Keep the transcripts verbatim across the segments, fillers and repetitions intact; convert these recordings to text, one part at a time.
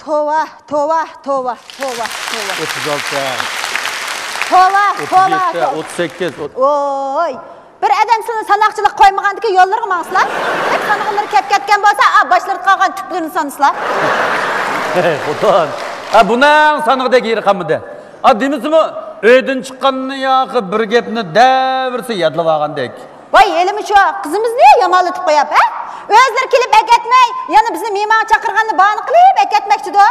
توۋا، توۋا، توۋا، توۋا، توۋا. ئوتتۇز ئالتە. توۋا، توۋا، توۋا. ئوتتۇز يەتتە، ئوتتۇز سەككىز، ئوت- ۋوي. بىر ئادەم سىلىنى ساناقچىلىققا قويمىغاندىكىن يوللىرىغا ماڭسىلا. بەك سانىغانلىرى كەپ كەتكەن بولسا، ئا، باشلىرىدا قالغان تۈكلىرىنى سانىسىلا. ھەي، خوتۇن. ھە، بۇنىڭ سانىغۇدەك يېرى قالمىدى. ئا، دېمىسىمۇ، ئۆيدىن چىققاندىن ياقى بىر گەپنى دەۋرسە يادلىۋالغاندەك. ۋاي، ھېلىمۇ شۇ قىزىمىزنى يامانلىتىپ قويۇپ، ھە؟ ئۆزلىرى كېلىپ ئەكەتمەي، يەنە بىزنى مېھمانغا چاقىرغاننى باھانە قىلىپ ئەكەتمەكچىدۇ.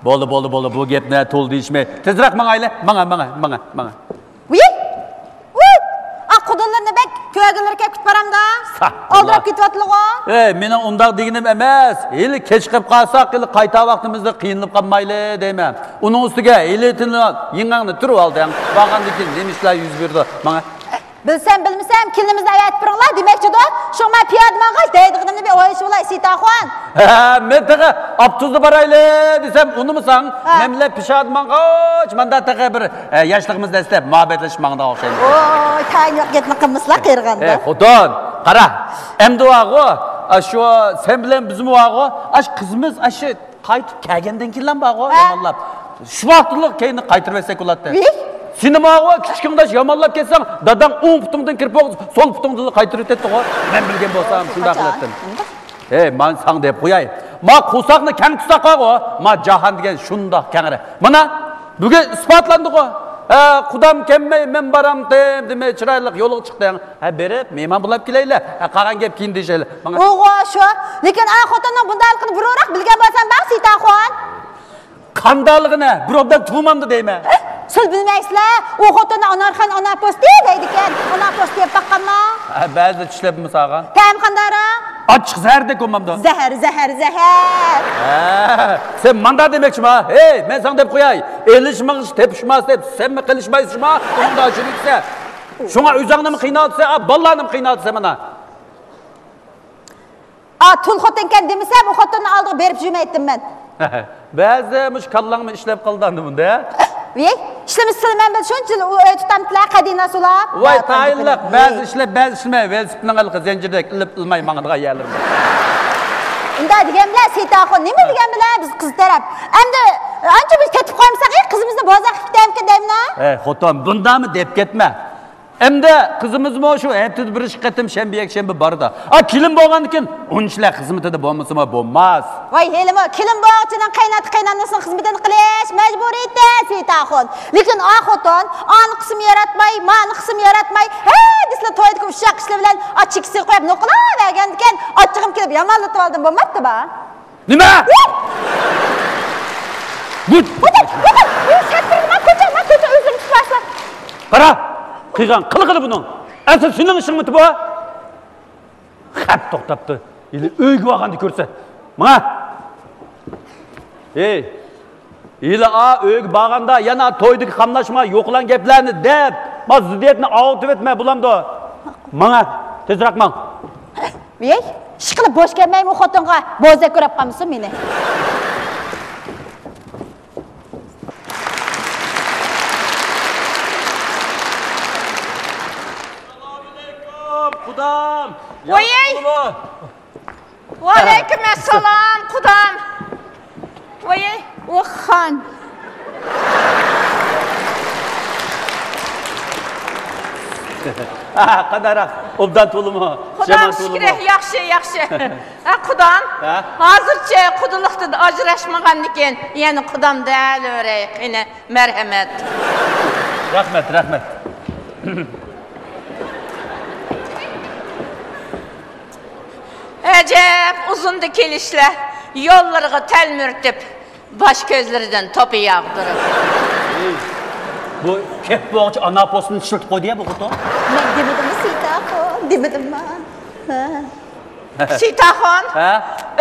بولدى، بولدى، بولدى، بۇ گەپنى تولا دېيىشمەي، تېزرەك ماڭايلى. ماڭا، ماڭا، ماڭا، ماڭا. ۋىي! ۋىي! ئا، قۇدىلىرىنى بەك كۆرگۈلىرى كەپ كېتىپ بارامدا. سا، ئالدىراپ كېتىۋاتىدىغۇ. ئەي، مېنىڭ ئۇنداق دېگىنىم ئەمەس. ھېلى كەچ قېلىپ قالساق، ھېلى قايتار ۋاقتىمىزدا قىينىلىپ قالمايلى دەيمەن. ئۇنىڭ ئۈستىگە ھېلى يېڭىڭنى تۈرۈۋالدىڭ. بارغاندىن كېيىن نېمە ئىشلار يۈز بېرىدۇ؟ ماڭا. بىلسەم بىلمىسەم، كېلىنىمىزنى ئەۋەتىپ بېرىڭلار دېمەكچىدۇ. شۇڭا مەن پىيادە ماڭغاچ دەيدىغىنىمنى بىر ئويلىشىۋالاي، سېيىتئاخۇن. ھە، مەن تېخى ئاپتوبۇستا بارايلى دېسەم ئۇنىمىساڭ، ھە. مەن بىلەن پىشادە ماڭغاچ ماندا تېخى بىر، ئە، ياشلىقىمىزنى ئەسلەپ مۇھەببەتلىشىپ ماڭىدىغان ئوخشايمىز. ۋوي، تەيىن يوق گەپنى قىلمىسىلا قېرىغاندا. ئەي، خوتۇن، قارا، ئەمدى بارغۇ، ئاشۇ سەن بىلەن بىزمۇ بارغۇ، ئاشۇ قىزىمىز، ئاشۇ قايتىپ كەلگەندىن كېيىنلا بارغۇ، ھە. يامانلاپ. شۇ ۋاقىتلا كەينىنى قايتۇرۇۋەتسەك بولاتتى. ۋىي. سېنى ماغۇ كىچىكىڭداش يامانلاپ كەتسەڭ، داداڭ ئوڭ پۇتۇڭدىن كىرىپ بولغۇچە سول پۇتۇڭدىنلا قايتۇرۇۋېتەتتىغۇ. مەن بىلگەن بولسام شۇنداق قىلاتتىم. ھەي، مانا ساڭا دەپ قوياي. ما قورساقنى كەڭ تۇتساق بارغۇ. ما جاھان دېگەن شۇنداق كەڭرى. مانا، بۈگۈن ئىسپاتلاندىغۇ. ھە، قۇدام كەلمەي، مەن بارامتىم دېمەي، چىرايلىق يولغا چىقتىڭ. ھە، بېرىپ، مېھمان بولاپ كېلەيلى. ھە، قالغان گەپ كېيىن دېيىشەيلى. ماڭا. ئوغۇ، شۇ. لېكىن ئا خوتۇننىڭ بۇنداقلىقىنى بۇرۇنراق بىلگەن بولسام، بار سېيىتئاخۇن. قانداقلىقىنى؟ بىر ئوبدان تۇغمامدۇ دەيمەن. سىز بىلمەيسىلەر، ئۇ خوتۇننى ئانارخان ئانا پوستى دەيدىكەن. ئانا پوستى يەپ باققانما؟ ھە، بەزىدە چۈشلەپمۇ سالغان. تەمى قانداقراق؟ ئاچچىق زەھەردەك بولمامدۇ؟ زەھەر، زەھەر، زەھەر. ھە، سەن ماندا دېمەكچىما؟ ھەي، مەن ساڭا دەپ قوياي. ئېلىشمىغۇچ تېپىشماس دەپ، سەنمۇ قېلىشمايسىشما؟ ئۇنىڭدا ئاشۇنى دېسە. شۇڭا ئۆزۈڭنىمۇ قىينالتىسەن، ئا، بالىلارنىمۇ قىينالتىسەن مانا. ئا، تۇل خوتۇنكەن دېمىسەم، ئۇ خوتۇننىڭ ئالدىغا بېرىپ يۈرمەيتتىم مەن. بەزىدە مۇشۇ كاللاڭمۇ ئىشلەپ قالىدۇ ئەمدى بۇندا. ۋىي، ئىشلىمىسە مەن بىلەن شۇنچە يىل ئۆي تۇتامتىلە قەدىناس ئۇلاپ. ۋاي، تايىنلىق، بەزى ئىشلەپ، بەزى ئىشلىمەي، ۋېلىسىپىتنىڭ ھېلىقى زەنجىردەك ئېلىپ ئېلماي ماڭىدىغان يەرلىرى. ئۇنداق دېگەن بىلەن سېيىتئاخۇن، نېمە دېگەن بىلەن بىز قىز تەرەپ. ئەمدى ئانچە بىز تېتىپ قويمىساق، ئى، قىزىمىزنى بوزەك قىلىپ كېتەمكەن دەيمىنا. ئەي، خوتۇن، بۇنداقمۇ دەپ كەتمە. ئەمدى قىزىمىزمۇ شۇ ھەپتىدە بىر ئىككى قېتىم شەنبە، يەكشەنبە بارىدۇ. ئا، كېلىن بولغاندىن كېيىن ئۇنچىلىك خىزمىتىدە بولمىسىمۇ بولماس. ۋاي، ھېلىمۇ كېلىن بولغۇچىنىڭ قېيىنئاتا قېيىنئانىسىنىڭ خىزمىتىنى قىلىش مەجبۇرىيىتى، سېيىتئاخۇن. لېكىن ئا خوتۇن ئانى قىسمى ياراتماي، مانى قىسمى ياراتماي، ھە دېسىلا تويدىكى ئۇششاق ئىشلار بىلەن ئاچچىقىسىغا قويۇپ نوقۇلداۋەرگەندىكىن، ئاچچىقىم كېلىپ يامانلىتىۋالدىم، بولماپتىما؟ نېمە؟ بۇ، بۇ، بۇ، بۇ، سەن تۇرما، كوچا، ما، كوچا، ئۆزۈڭ چىقىۋالسا. قارا، قىلغان قىلىقىنى بۇنىڭ. ئەسلى سېنىڭ ئىشىڭمىتى بۇ؟ خەپ توختاپتۇ. ھېلى ئۆيگە بارغاندا كۆرسە. ماڭا. ھېي. ھېلى ئا ئۆيگە بارغاندا يەنە تويدىكى قاملاشما يوقىلان گەپلەرنى دەپ، ما زىددىيەتنى ئاۋۇتۇۋەتمە بولامدۇ؟ ماڭا، تېزرەك ماڭ. ۋىي، ئىشقىلىپ بوش كەلمەيمۇ خوتۇنغا بوزەك ئۇراپ قالمىسۇن مېنى. ئەسسالامۇئەلەيكۇم، قۇدام. ۋويەي. ياخشىمۇ؟ ۋەئەلەيكۇم ئەسسالام، قۇدام. ۋويەي، ئۇخان. ھە، قانداقراق؟ ئوبدان تولىمۇ؟ خۇداغا شۈكرى، ياخشى، ياخشى. ھە، قۇدام. ھە؟ ھازىرچە قۇدىلىقتىن ئاجراشمىغاندىكىن، يەنە قۇدام دەلىۋېرەي، قېنى، مەرھەمەت. رەھمەت، رەھمەت. ئەجەب ئۇزۇندا كېلىشلەر، يوللىرىغا تەلمۈرتۈپ، باش كۆزلىرىدىن توپا ياغدۇرۇپ. ئەي، بۇ كەپ بوغچى ئانا پوستىنى ئىشلىتىپ قويدى يا بۇ خوتۇن. مەن دېمىدىممۇ سېيىتئاخۇن، دېمىدىممۇ؟ ھە. سېيىتئاخۇن، ھە؟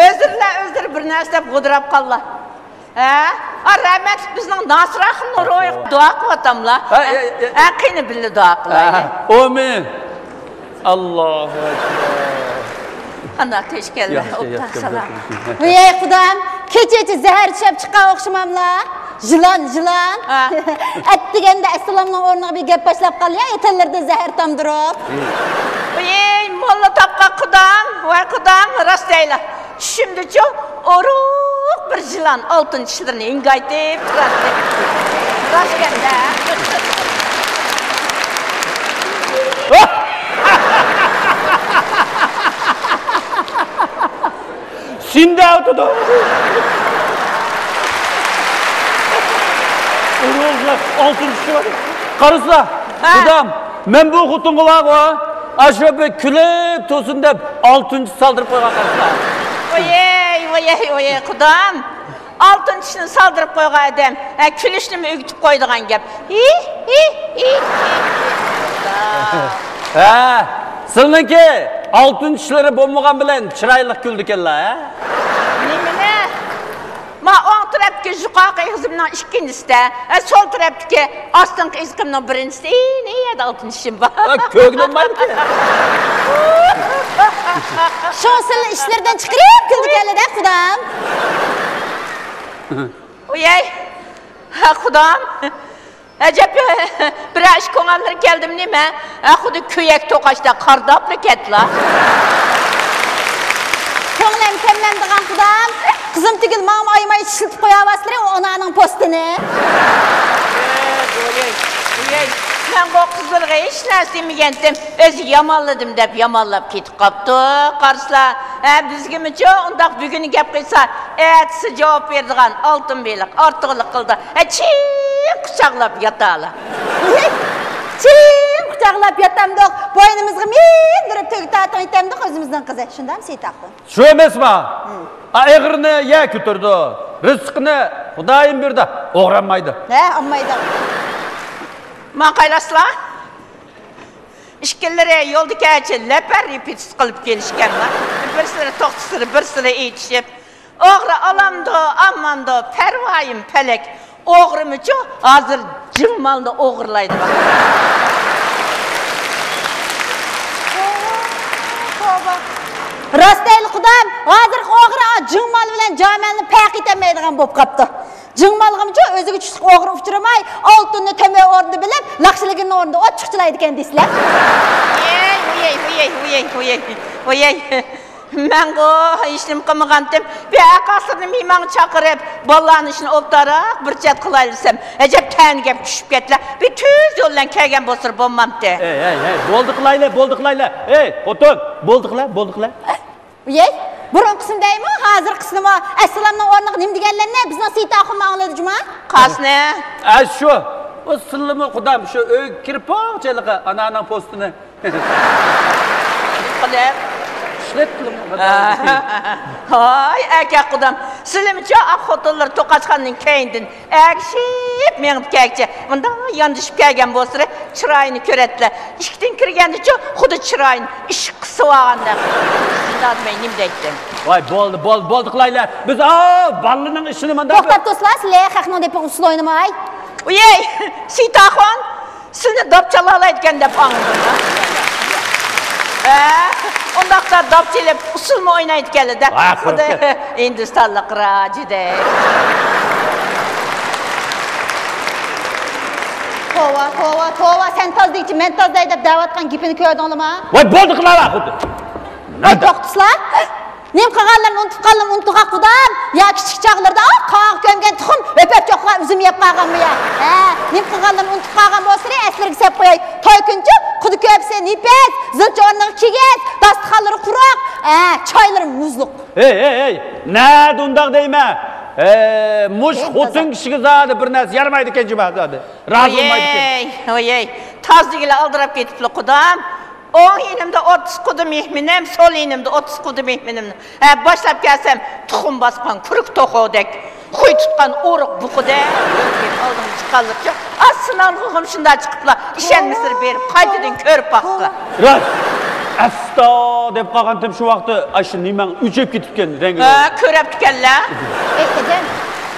ئۆزلىرىلا ئۆزلىرى بىر نەرسە دەپ غودراپ قاللا. ھە؟ ئا، رەھمەتلىك بىزنىڭ ناسىر ئاخۇننىڭ روھىغا دۇئا قىلىۋاتاملا. ھە، ھە، ھە. ھە، قېنى بىللە دۇئا قىلايلى. ھە، ئامىن. ئاللاھۇ ئەكبەر. ئانا، كۆچكەنلەر، ياخشى، ئوبدان ياخشى، سالام. ياخشى. ۋەي، خۇدام، كېچىچە زەھەر چىشەپ چىققان ئوخشىماملا؟ يىلان، يىلان. ھە. ئەتىگەندە ئەسسالامنىڭ ئورنىغا بىر گەپ باشلاپ قالدى يا، ئېتەنلىرىدىن زەھەر تامدۇرۇپ. ۋەي، موللا تاپقان قۇدام، ۋاي قۇدام، راست دەيلا. چۈشۈمدىچۇ، ئورۇن بىر يىلان ئالتۇن چىشلىرىنى ھىڭگايتىپ تۇراتتى. راستكەن-دە. سىندى ئاۋۇتىدۇ. ئالتۇن چىشى بار. قارىسا، ھە. قۇدام، مەن بۇ خوتۇنغا بارغۇ، ئاشۇ بىر كۈلۈپ تۇرسۇن دەپ ئالتۇن چىش سالدۇرۇپ قويغان قارىسا. ۋويەي، ۋويەي، ۋويەي، قۇدام. ئالتۇن چىشنى سالدۇرۇپ قويغان ئادەم، ھە، كۈلۈشنىمۇ ئۆگىتىپ قويىدىغان گەپ. ھى، ھى، ھى، ھى. ھە، سىلىنىڭكى ئالتۇن چىشلىرى بولمىغان بىلەن چىرايلىق كۈلىدىكەنلا، ھە؟ نېمىنى؟ ما ئوڭ تەرەپتىكى يۇقىرىقى ئېغىزىمنىڭ ئىككىنچىسىدە، ھە، سول تەرەپتىكى ئاستىنقى ئېزىقىمنىڭ بىرىنچىسىدە ئېنى يەردە ئالتۇن چىشىم بار. ھە، كۆڭلۈم بار. شۇڭا سىلىنى ئىشلىرىدىن چىقىرىپ كۈلىدىكەنلە-دە، قۇدام. ئۇيەي، ھە، قۇدام. ئەجەب، بىرەر ئىش كۆڭۈللىرى كەلدىمۇ نېمە؟ ھە، خۇددى كۆيەك توقاچتا قارداپلا كەتلا. كۆڭلۈم كۆممەمدىغان قۇدام. قىزىم تۈگۈل ماڭىمۇ ئايىماي ئىشلىتىپ قوياۋاتسىلەر ئۇ ئانارنىڭ پوستىنى. ئۇيەي، ئۇيەي. مەن بۇ قىزلارغا ھېچ نەرسە دېمىگەنتىم. ئۆزى يامانلىدىم دەپ يامانلاپ كېتىپ قاپتۇ. قارىسىلا، ھە، بىزگىمۇچۇ ئۇنداق بۈگۈن گەپ قىلسا، ئەتىسى جاۋاب بېرىدىغان ئالتۇن بېلىق ئارتۇقلۇق قىلدى. ھە، چىڭ قۇچاقلاپ ياتالا. چىڭ قۇچاقلاپ ياتامدۇق، بوينىمىزغا مىندۈرۈپ تۆگە تارتىڭ يېتەمدۇق ئۆزىمىزنىڭ قىزى. شۇنداقمۇ سېيىت ئاخۇن؟ شۇ ئەمەسما؟ ئا، ئېغىرنى يەر كۆتۈرىدۇ. رىزقىنى خۇدايىم بېرىدۇ، ئوغرى ئالمايدۇ. ھە، ئالمايدۇ. ماڭقايلاسىلا. ئىككىلىرى يولدا كەچ لەپەر رېپېتىتسىيە قىلىپ كېلىشكەنلا. بىرسىلىرى توختىسىلا، بىرسىلىرى ئېيتىشىپ. ئوغرى ئالامدۇ، ئالمامدۇ، پەرۋايىم پەلەك. ئوغرىمۇچۇ ھازىر جىڭ مالنى ئوغرىلايدۇ. توۋا. راست دەيلى قۇدام، ھازىرقى ئوغرى جىڭ مال بىلەن جامەلنى پەرق ئېتەلمەيدىغان بولۇپ قاپتۇ. جىڭ مالغىمۇچۇ ئۆزىگە چۈشلۈك ئوغرى ئۇچرىماي، ئالتۇننى تۆمۈر ئورنىدا بىلىپ، لاخشىلىگىنىڭ ئورنىدا ئوت چىقچىلايدىكەن دېسىلە. ۋويەي، ۋويەي، ۋويەي، ۋويەي، ۋويەي، ۋويەي. مەنغۇ ھېچنېمە قىلمىغانتىم. بۇ ئەقاسىرنى مېھمانغا چاقىرىپ، بالىلارنى ئىشىنى ئوبدانراق بىر چەت قىلايلىسام، ئەجەب تەنە گەپ چۈشۈپ كەتتىلە. بۇ تۈز يول بىلەن كەلگەن بولسىلا بولمامتى. ھەي، ھەي، ھەي، بولدى قىلايلى، بولدى قىلايلى. ھەي، خوتۇن، بولدى قىلا، بولدى قىلا. ۋويەي، بۇرۇنقىسىنى دەيمۇ، ھازىرقىسىنىمۇ؟ ئەسسالامنىڭ ئورنىغا نېمە دېگەنلەرنى بىزنىڭ سېيىت ئاخۇنمۇ ئاڭلىدى جۇما. قاسنى. ئە، شۇ. ئۇ سىلىمۇ قۇدام شۇ ئۆيگە كىرىپ بولغۇچە ھېلىقى ئانارنىڭ پوستىنى قىلىپ. ئىشلەتتىلىمۇ قۇدام. ھاي، ئەركەك قۇدام. سىلىمۇچۇ ئاق خوتۇنلار توقاچخانىنىڭ كەينىدىن ئەگىشىپ مېڭىپ كەلگۈچە، مۇنداق ياندىشىپ كەلگەن بولسىلى، چىرايىنى كۆرەتتىلە. ئىشىكتىن كىرگەندىچۇ خۇددى چىرايىنى ئىششىق قىسىۋالغاندەك. شۇنداق دېمەي نېمە دەيتتىم؟ ۋاي، بولدى، بولدى، بولدى قىلايلى. بىز، ئاۋۇ، بالىنىڭ ئىشىنى مۇنداق. توختاپ تۇرسىلا، سىلەر خەقنىڭ دېپىغا ئۇسسۇل ئوينىماي. ئۇيەي، سېيىت ئاخۇن، سىلىنى داپ چالالايدىكەن دەپ ئاڭلىدىم. ھە، ئۇنداقتا داپ چېلىپ ئۇسسۇلمۇ ئوينايدىكەنلە-دە. ۋاي، خۇددى قۇرۇق گەپ. ھىندىستانلىق راجىدەك. توۋا، توۋا، توۋا، سەن تاز دېگۈچە مەن تاز دەي دەپ دەۋاتقان گېپىنى كۆردۈڭلىما؟ ۋاي، بولدى قىلالا خۇددى. ۋاي، توختىسىلا. نېمە قىلغانلىرىنى ئۇنتۇپ قالدىم، ئۇنتۇغاق قۇدام. يا كىچىك چاغلىرىدا قاغا كۆمگەن تۇخۇم، ئۆپەك چوققىغا ئۈزۈم يەپ قالغانمۇ يا؟ ھە، نېمە قىلغانلىرىنى ئۇنتۇپ قالغان بولسىلى، ئەسلىرىگە سېلىپ قوياي. توي كۈنچۇ خۇدى كۆرپىسى نېپىز، زىلچە ئورنىغا كىگىز، داستىخانلىرى قۇرۇق، ھە، چايلىرى مۇزلۇق. ھەي، ھەي، ھەي، نەدە ئۇنداق دەيمەن؟ ھەي، مۇش خوتۇن كىشىگە زادى بىر نەرسە يارىمايدىكەن جۇما زادى. رازى بولمايدىكەن. ۋويەي، ۋويەي، تاز دېگىلى ئالدىراپ كېتىپلا قۇدام. ئوڭ يېنىمدا ئوتتۇز قۇدا مېھمىنىم، سول يېنىمدا ئوتتۇز قۇدا مېھمىنىم. ھە، باشلاپ كەلسەم، تۇخۇم باسقان كۈرۈك توخۇدەك، خۇي تۇتقان ئورۇق بۇقىدەك. ئالدىمغا چىققانلىقچە، ئا، سىنالغۇغۇم شۇنداق چىقىپلا، ئىشەنمىسىلە بېرىپ، قايتىدىن كۆرۈپ باققىلا. راست. ئەستا دەپ قالغانتىم شۇ ۋاقىتتا، ئاشۇ نېمەڭ ئۆچۈپ كېتىپتىكەن، رەڭگى. ھە، كۆرەپتىكەنلە. ئەي، ئەجەم،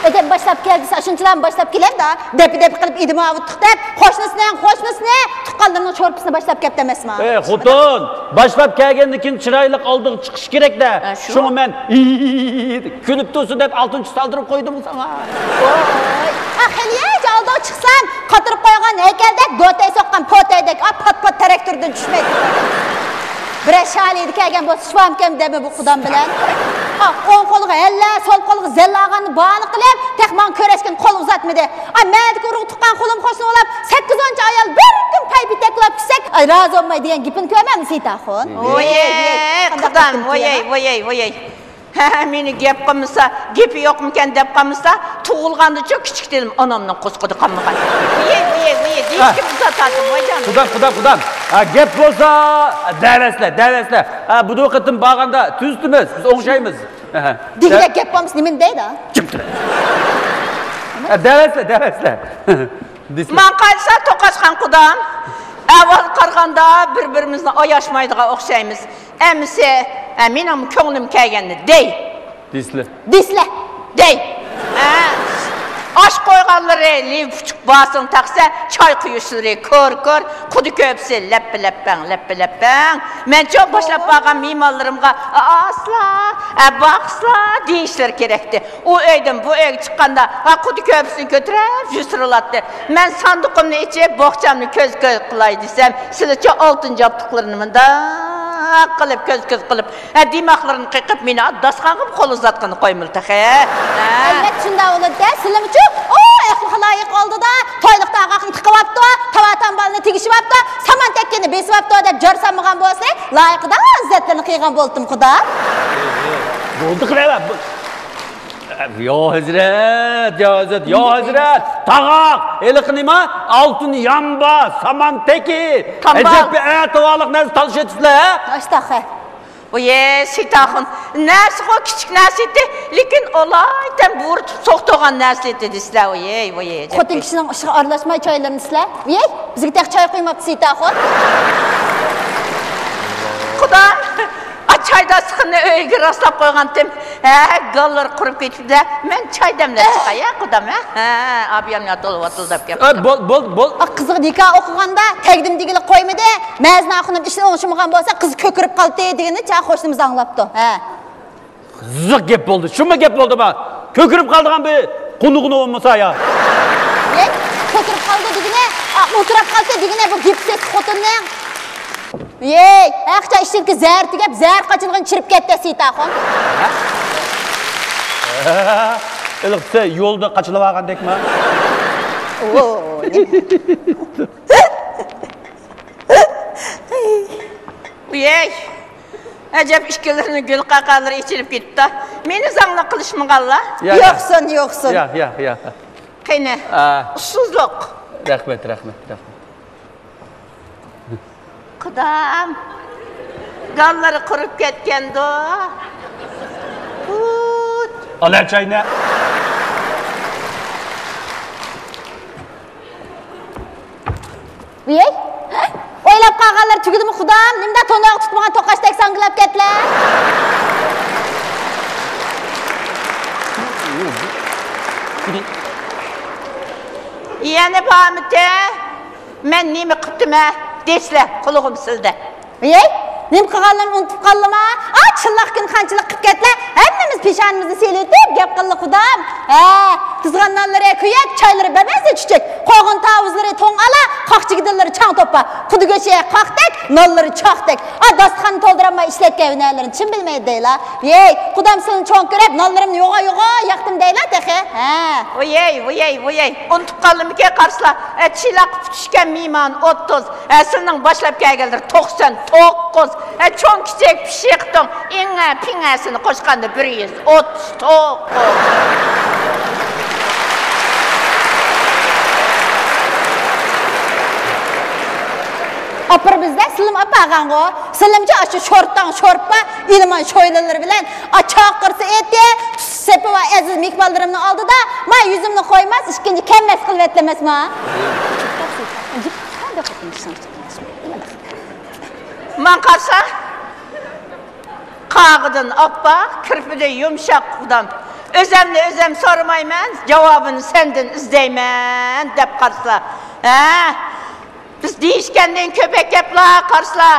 ئەجەم باشلاپ كەلدى، شۇنچىلارمۇ باشلاپ كېلەمدۇ؟ دەپە-دەپە قىلىپ ئىدىم ئاۋۇتتۇق دەپ، قوشنىسىنىڭ قوشنىسىنى، تۇغقانلىرىنىڭ شورپىسىنى باشلاپ كەپتۇ ئەمەسما؟ ئەي، خوتۇن، باشلاپ كەلگەندىن كېيىن چىرايلىق ئالدىغا چىقىش كېرەك-دە. ھە، شۇ. شۇڭا مەن كۈلۈپ تۇرسۇن دەپ ئالتۇن چىش سالدۇرۇپ قويدۇمغۇ ساڭا. ۋوي. ئا، خېلى يەنچە ئالدىغا چىقسام، قاتۇرۇپ قويغان ھەيكەلدەك، دوتەي سوققان پوتەيدەك، ئا، پات-پات تىراكتوردىن چۈشمەيدۇ. بىرەر شالىدا كەلگەن بولسا شىفامىكەن دەيمەن بۇ قۇدام بىلەن. ئوڭ قولىغا ھەللە، سول قولىغا زەللە ئالغاننى باھانە قىلىپ، تېخى ماڭا كۆرۈشكىنى قولىغا ئۇزاتمىدى. ئاي، مەدىكى ئۇرۇق تۇغقان قولۇم قوشنا بولاپ، سەككىز ئونچە ئايال بىر كۈن پەي پېتەكلەپ كۈتسەك، ئاي، رازى بولماي دېگەن گېپىنى كۆرمەمدۇ سېيىت ئاخۇن؟ ۋويەي، قانداق قۇدام، گەپتىن ۋويەي، كېيىن؟ ۋويەي، ۋويەي. ھە، مېنى گەپ قىلمىسا، گېپى يوقمىكەن دەپ قالمىسا، تۇغۇلغاندىچۇ كىچىك تىلىم ئانامنىڭ قوسىقىدا قالمىغان. ۋويەي، ۋويەي، ۋويەي دېيىشكە ئۇزاتاتتىم، ۋايجان. قۇدام، قۇدام، قۇدام. ھە، گەپ بولسا، دەۋەتسىلە، دەۋەتسىلە. ھە، بۇ قېتىم بارغاندا تۈزىتىمىز، بىز ئوڭشايمىز. دېگۈدەك گەپ بولمىسا نېمىنى دەيدۇ؟ جىم تۇر. ھە، دەۋەتسىلە، دەۋەتسىلە. دېسىلە. ماڭا قارىسا توقاچقان قۇدام. ئەھۋالغا قارىغاندا بىر-بىرىمىزنى ئاياشمايدىغان ئوخشايمىز. ئەمىسە، ھە، مېنىڭمۇ كۆڭلۈم كەلگەننى دەي. دېسىلە. دېسىلە. دەي. ھە. ئاش قويغانلىرى لىۋ پۇچۇق باسىڭ تەخسە، چاي قۇيۇشلىرى كور-كور، قۇدۇ كۆپىسى لەپپە-لەپپەڭ، لەپپە-لەپپەڭ. مەنچۇ باشلاپ بارغان مېھمانلىرىمغا، ئا، ئاسلا، ئە، باقسىلا دېيىشلىرى كېرەكتى. ئۇ ئۆيدىن بۇ ئۆيگە چىققاندا، ھا، قۇدۇ كۆپىسىنى كۆتۈرۈپ يۈسۈرۈلاتتى. مەن ساندۇقۇمنى ئېچىپ، بوخچامنى كۆز-كۆز قىلاي دېسەم، سىلىچە ئالتۇن جابدۇقلىرىنى مۇنداق قىلىپ، كۆز-كۆز قىلىپ، ھە، دىماقلىرىنى قېقىپ، مېنى داستىخانغىمۇ قول ئۇزاتقىنى قويمىدى تېخى. ھە. ئەلۋەتتە، شۇنداق بولىدۇ-دە، سىلىمچۇ، ئۇ ئەقلىغا لايىق ئالدىدا تويلۇق تاغاقنى تىقىۋاپتۇ، تاۋا-تامبالنى تېگىشىۋاپتۇ، سامان تەككىنى بېسىۋاپتۇ دەپ جار سالمىغان بولسا، لايىقىدا لەززەتلىرىنى قىلغان بولاتتىم، قۇدا. بولدى، قىلىۋەر. يا ھەزرەت، يا ھەزرەت، يا ھەزرەت! تاغاق! ھېلىقى نېمە؟ ئالتۇن يامبا، سامان تېكى! تامبال! ئەجەب بىر ئەتىۋارلىق نەرسە تالىشىۋېتىپسىلەر، ھە؟ ۋويەي، سېيىت ئاخۇن، نەرسىغۇ كىچىك نەرسە ئىدى، لېكىن ئالايىتەن بۇرۇتۇپ سوقتۇرغان نەرسە ئىدى دېسىلە، ۋويەي، ۋويەي، ئەجەب. خوتۇن كىشىنىڭ ئىشىغا ئارىلاشماي چايلىرىنى دېسىلە، ۋويەي، بىزگە تېخى چاي قۇيماپتۇ سېيىت ئاخۇن. قۇدا، ئا، چاي داستىخىنىنى ئۆيگە راسلاپ قويغانتىم. ھە، گاللىرى قۇرۇپ كېتىپتۇ-دە، مەن چاي دەملەپ چىقاي، ھە، قۇدام، ھە؟ ھە، ئابىيام ياتۇلۇۋاتىدۇ دەپ گەپ قىلدىم. بول، بول، بول. ئا، قىزىغا نىكاھ ئوقۇغاندا تەگدىم دېگىلى قويمىدى. مەزىنە خانىم ئىشنى ئوڭشىمىغان بولسا، قىزى كۆكىرىپ قالدى دېگىنىنى چا قوشنىمىز ئاڭلاپتۇ. ھە. زىق گەپ بولدى. شۇمۇ گەپ بولدىما؟ كۆكىرىپ قالىدىغان بىر قونۇغىنى بولمىسا يا. ھەي، كۆكىرىپ قالدى دېگىنە، ئا، ئولتۇراپ قالدى دېگىنە، بۇ گېپى سېسىق خوتۇننىڭ. ھەي، ھەقىچان ئىچىدىكى زەھەر تۈگەپ، زەھەر قاچىلىغىنى چىرىپ كەتتى سېيىت ئاخۇن. ھە؟ ھېلىقى يولدا قاچىلىۋالغاندەكما؟ ۋويەي، ئەجەب ئىككىلىرىنىڭ گۈل قاقالىرى ئېچىلىپ كېتىپتۇ. مېنى زاڭلىق قىلىشمىغانلا. يا، يا. يوقسۇن، يوقسۇن. يا، يا، يا. قېنى، ئا. ئۇسسۇزلۇق. رەھمەت، رەھمەت، رەھمەت. قۇدام، گاللىرى قۇرۇپ كەتكەندۇ؟ پۇت. ئالا چاينى. ۋىيەي، ئويلاپ قالغانلىرى تۈگىدىمۇ قۇدام؟ نېمىنداق تونۇرغا تۇتمىغان توقاچتەك ساڭگىلاپ كەتلە؟ يەنە بارمىتى؟ مەن نېمە قىپتىمە؟ دېسىلە، قۇلىقىم سىلدە. ۋىيەي، نېمە قىلغانلىرىنى ئۇنتۇپ قالدىما؟ ئا، چىللاق كۈن خانچىلىق قىپ كەتلە، ھەممىمىز پېشانىمىزنى سېلىۋېتىپ گەپ قىلدى قۇدام. ھە، قىزغان نانلىرى كۆيۈك، چايلىرى بەمەززە چۈچۈك، قوغۇن تاۋۇزلىرى توڭ ئالا، قاقچا گىدىلىرى چاڭ توپا، قۇدۇ گۆشى قاقتەك، نانلىرى چاقتەك. ئا، داستىخاننى تولدۇرالماي ئىشلەتكەن ھۈنەرلىرىنى چىن بىلمەيدۇ دەيلا. ۋىيەي، قۇدام سىلىنى چوڭ كۆرۈپ، نانلىرىمنى يوغا-يوغا ياقتىم دەيلا تېخى. ھە. ۋىيەي، ۋىيەي، ۋىيەي، ئۇنتۇپ قالدىمىكىن قارىسىلا. ئە، چىلاققا پۈتۈشكەن مېھمان ئوتتۇز. ئە، سىلىنىڭ باشلاپ كەلگەنلىرى توقسان توققۇز. ئە، چوڭ كىچىك پىششىق توڭ ئىڭە پىڭەسىنى قوشقاندا بىر يۈز ئوتتۇز توققۇز. ئاپىرىمىز دە، سىلىم ئاپارغانغۇ. سىلىمچە ئاشۇ شورتاڭ شورپا، ئىلمان شويلىلىرى بىلەن، ئا، چاقىرسا ئېتى، تۇتسا سېپى بار ئەزىز مېھمانلىرىمنىڭ ئالدىدا، ما يۈزۈمنى قويماس، ئىككىنچى كەممەس قىلىۋەتلىمەسما؟ ماڭا قارىسا، قاغىدىن ئاپئاق، كىرپىدىن يۇمشاق قۇدام. ئۆزەمنى ئۆزەم سورىمايمەن، جاۋابىنى سەندىن ئىزدەيمەن دەپ قارىسا. ھە؟ بىز دېيىشكەندىن كۆپەك گەپلا قارىسىلا.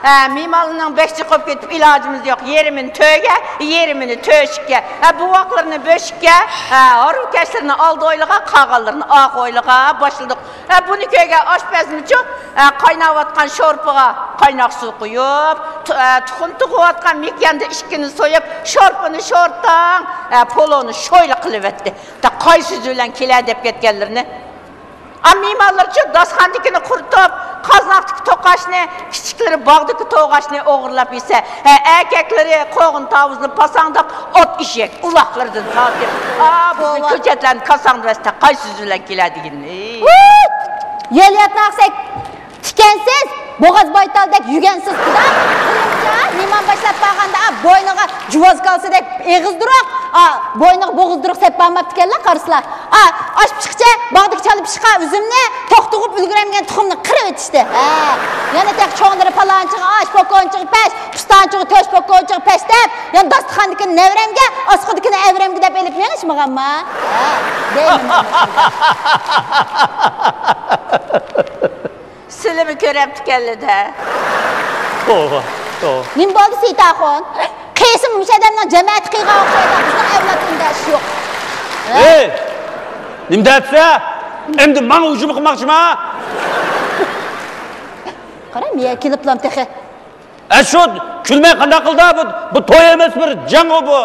ئە، مېھمانلارنىڭ بەك جىق بولۇپ كېتىپ ئىلاجىمىز يوق. يېرىمىنى تۆگە، يېرىمىنى تۆشۈككە. ئە، بوۋاقلىرىنى بۆشۈككە. ئە، ھارۋىكەشلىرىنى ئالدى ھويلىغا، قالغانلىرىنى ئارقا ھويلىغا باشلىدۇق. ئە، بۇنى كۆرگەن ئاشپەزمىچۇ، ئە، قايناۋاتقان شورپىغا قايناق سۇ قۇيۇپ، تۇ-، ئە، تۇخۇم تۇغۇۋاتقان مېكىياندىن ئىككىنى سويۇپ، شورپىنى شورتاڭ، ئە، پولونى شويلا قىلىۋەتتى. تا قايسى سۆز بىلەن كېلە دەپ كەتكەنلىرىنى. ئا، مېھمانلىرىچۇ داستىخاندىكىنى قۇرۇتۇپ، قازناقتىكى توقاچنى، كىچىكلىرى باغدىكى توغاچنى ئوغرىلاپ يېسە، ھە، ئەركەكلىرى قوغۇن تاۋۇزنى پاساڭداپ، ئات ئېشەك ئۇلاقلىرىدىن تارتىپ، ئا، بىزنى بوۋا. كۆچەتلەرنى كاساڭدىۋەتسە، قايسى سۆز بىلەن كېلە دېگىنى. يول ياتناقسەك تىكەنسىز، بوغاز بايتالدەك يۈگەنسىز قۇدا. بۇنىڭچە مېھمان باشلاپ بارغاندا، بوينىغا جۇۋاز كالىسىدەك ئېغىزدۇرۇق، ئا، بوينىغا بوغۇزدۇرۇق سەپ بارماپتىكەنلا قارىسىلار. ئا، ئاش پىشقىچە باغدىكى چالا پىشقان ئۈزۈمنى، توختىغۇپ ئۈلگۈرەلمىگەن تۇخۇمنى قىرىۋېتىشتى. ھە، يەنە تېخى چوڭلىرى پالانچىغا ئاش، پوكونچىغا پەش، پۇستانچىغا تۆش، پوكونچىغا پەش دەپ، يەنە داستىخاندىكىنى نەۋرەمگە، ئاسقىدىكىنى ئەۋرەمگە دەپ ئېلىپ مېڭىشمىغانما؟ ھە، دەيمەن. سىلىمۇ كۆرەپتىكەنلىدە. توۋا، توۋا. نېمە بولدى، سېيىتئاخۇن؟ قېيسى مۇشۇ ئادەمنىڭ جەمەتى قىلغان ئوخشايدۇ. بىزنىڭ ئەۋلاد ئۇنداق ئىش يوق. ھە؟ ئەي! نېمە دەپسە؟ ئەمدى ماڭا ھۇجۇم قىلماقچىما؟ قارا، مېيە كېلىپلام تېخى. ئە، شۇ كۈلمەي قانداق قىلدى؟ بۇ، بۇ توي ئەمەس، بىر جەڭغۇ بۇ.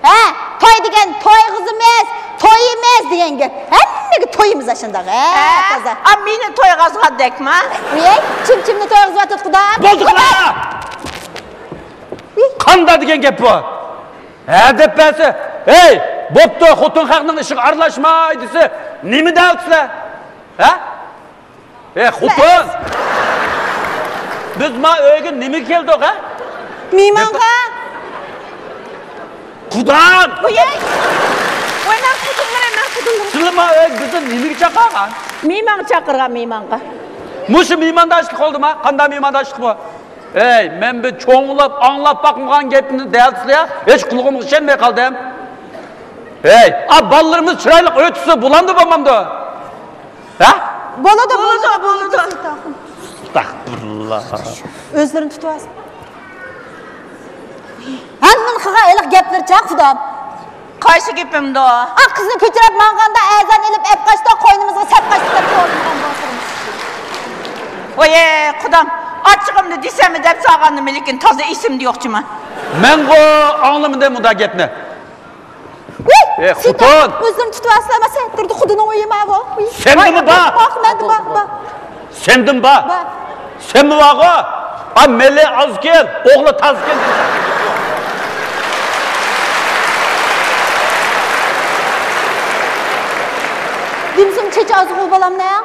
ھە، توي دېگەن تويغۇزىمىز، تويىمىز دېگەن گەپ. ھەممىگە تويىمىز ئاشۇنداق. ھە، ھە، تازا. ئا، مېنى تويغازغاندەكما؟ ئۇيەي، چىمچىمنى تويغۇزۇۋاتىدۇ خۇدا. بولدى خۇدا! قاندا دېگەن گەپ بۇ. ھە دەپ بەرسە، ھەي، بوپتۇ، خوتۇن خەقنىڭ ئىشىغا ئارىلاشماي دېسە، نېمە دەۋاتىسىلەر؟ ھە؟ ئەي خوتۇن! بىز ما ئۆيگە نېمىگە كەلدۇق، ھە؟ مېھمانغا. قۇدام! ۋوي، ۋوي، مەن قۇدۇملىرى، مەن قۇدۇملىرى. سىلەر ما ئۆيگە بىزنى نېمىگە چاقىرغان؟ مېھمانغا چاقىرغان، مېھمانغا. مۇشۇ مېھمانداشلىق بولدىما؟ قانداق مېھمانداشلىقمۇ؟ ئەي، مەن بىر چوڭلاپ، ئاڭلاپ باقمىغان گەپنى دەۋاتىسىلەر، ھېچ قۇلىقىمغا ئىشەنمەي قالدىم. ھەي، ئا، بالىلىرىمىز چىرايلىق ئۆتسە بولامدۇ، بولمامدۇ؟ ھە؟ بولىدۇ، بولىدۇ، بولىدۇ، بولىدۇ. ئەستەغپۇرۇللا. ئۆزلىرىنى تۇتۇۋالسۇن. ھەممىنى قىلغان ھېلىقى گەپلىرىچە، قۇدام. قايسى گېپىمدۇ؟ ئا، قىزنى كۆچۈرۈپ ماڭغاندا ئەزان ئېلىپ ئەپ قاچتۇق، قوينىمىزغا سەپ قاچتۇق دەپ توۋلىمىغان بولسىمۇ. ۋاي، قۇدام، ئاچچىقىمنى دېسەممۇ دەپ سالغانىدىم، لېكىن تازا ئېسىمدە يوقچىما. مەنغۇ ئاڭلىمىدىم ئۇنداق گەپنى. ۋىي! ئەي، سېيىت خوتۇن! ئۆزلىرىنى تۇتۇۋالسىلا، مانا سەن تۇردى، خۇدىنىڭ ئۆيى ماۋۇ. ۋىي! سەندىمۇ بار؟ ياق، مەندە بار، بار. سەندىمۇ بار؟ بار. سەنمۇ بارغۇ؟ ئا، مېلى ئازكەن، ئوغلى تازكەن. دېمىسەم، چېچى ئازغۇ بالامنىڭ.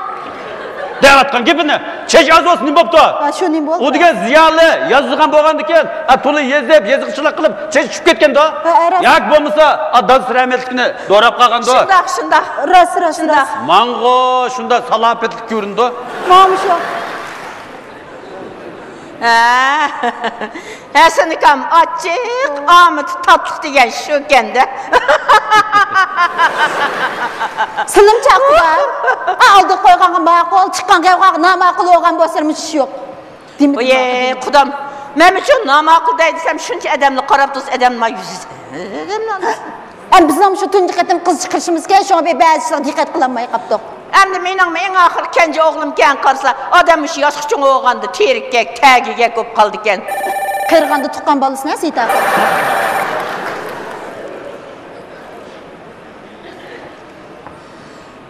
دەۋاتقان گېپىنى، چېچى ئاز بولسا نېمە بوپتۇ؟ ھە، شۇ نېمە بولدى؟ ئۇ دېگەن زىيالىي، يازىدىغان بولغاندىكىن، ھە، تولا يېزىپ، يېزىقچىلىق قىلىپ، چېچى چۈشۈپ كەتكەندۇ؟ ھە، ھە، راست. ياكى بولمىسا، ئا، دادىسى رەھمەتلىكنى دوراپ قالغاندۇ؟ شۇنداق، شۇنداق. راست، راست، شۇنداق. راست. ماڭغۇ شۇنداق سالاپەتلىك كۆرۈندى. ماڭا شۇ. ھە. ھەسەن ئاكام، ئاچچىق، ئامىتى تاتلىق دېگەن شۇكەندە. سىلىم چاقىدا. ئالدىغا قويغانغا ماقۇل، چىققان غەۋغاغا ناماقۇل بولغان بولسا مۇشۇ يوق. دېمىدىم. ئوي، قۇدام، مەنمۇ شۇ ناماقۇل دەي دېسەم، شۇنچە ئادەمنى قاراپ تۇرسا، ئادەمنىڭ يۈزى. ئەمدى بىزنىڭ شۇ تۇنجى قېتىم قىز چىقىرىشىمىزكەن، شۇڭا بىر بەزى ئىشلارغا دىققەت قىلالماي قاپتۇق. ئەمدى مېنىڭمۇ ئەڭ ئاخىرقى كەنجى ئوغلۇمكەن، قارىسا، ئادەم مۇشۇ ياشقا چوڭ بولغاندا تېرىككەك، تەگىگەك بولۇپ قالىدىكەن. قېرىغاندا تۇغقان بالىسىنى سېيىت ئاكا.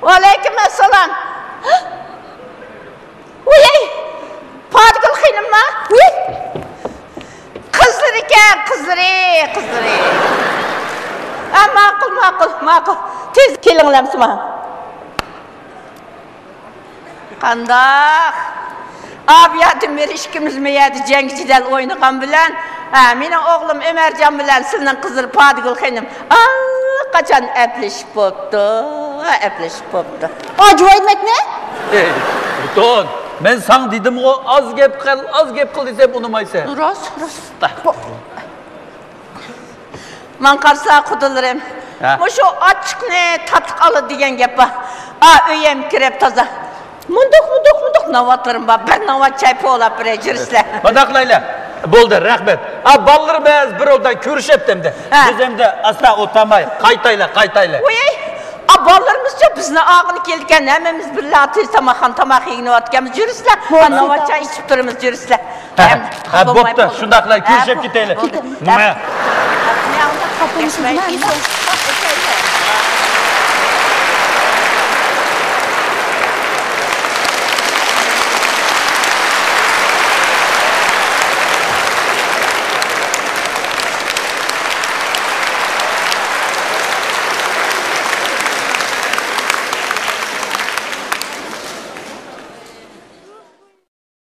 ۋەئەلەيكۇم ئەسسالام. ۋۇي، پادىگۈل خېنىمما؟ ۋۇي! قىزلىرىكەن، قىزلىرى، قىزلىرى. ھە، ماقۇل، ماقۇل، ماقۇل. تېز كېلىڭلار، سىما. قانداق؟ ئا، بۇ يەردە مىر ئىككىمىز مۇ يەردە جەڭگى جېدەل ئوينىغان بىلەن، ھە، مېنىڭ ئوغلۇم ئۆمەرجان بىلەن سىلىنىڭ قىزلىرى پادىگۈل خېنىم ئاللىقاچان ئەپلىشىپ بوپتۇ، ئەپلىشىپ بوپتۇ. ئاجىۋا ئۆيدىمەكنى؟ ئەي، خوتۇن، مەن ساڭا دېدىمغۇ، ئاز گەپ قىل، ئاز گەپ قىل دېسەم ئۇنىمايسەن. راست، راست. ماڭا قارىسا، قۇدىلىرىم، ھە؟ مۇشۇ ئاچچىقنى تاتلىق ئالىدۇ دېگەن گەپ بار. ئا، ئۆيەم كىرىپ تازا. مۇنداق، مۇنداق، مۇنداق ناۋاتلىرىم بار. بىر ناۋات چاي پولاپ بېرەي، جۈرسىلەر. مۇنداق قىلايلى. بولدى، رەھمەت. ئا، بالىلىرىم بىز بىر ئوبدان كۆرۈشەتتى ئەمدى. ھە. بىز ئەمدى ئاستا ئولتۇرماي، قايتايلى، قايتايلى. ۋوي، ئا، بالىلىرىمىزچۇ بىزنى ئاغىنى كېلىدىكەن، ھەممىمىز بىرلا تېز تاماقخانا تاماق يېگىنىۋاتىكەنمىز. جۈرسىلەر. ھە، ناۋات چاي ئىچىپ تۇرىمىز، جۈرسىلەر. ھە، ھە، بوپتۇ، شۇنداقلا كۆرۈشۈپ كېتەيلى. بولدى. نېمە؟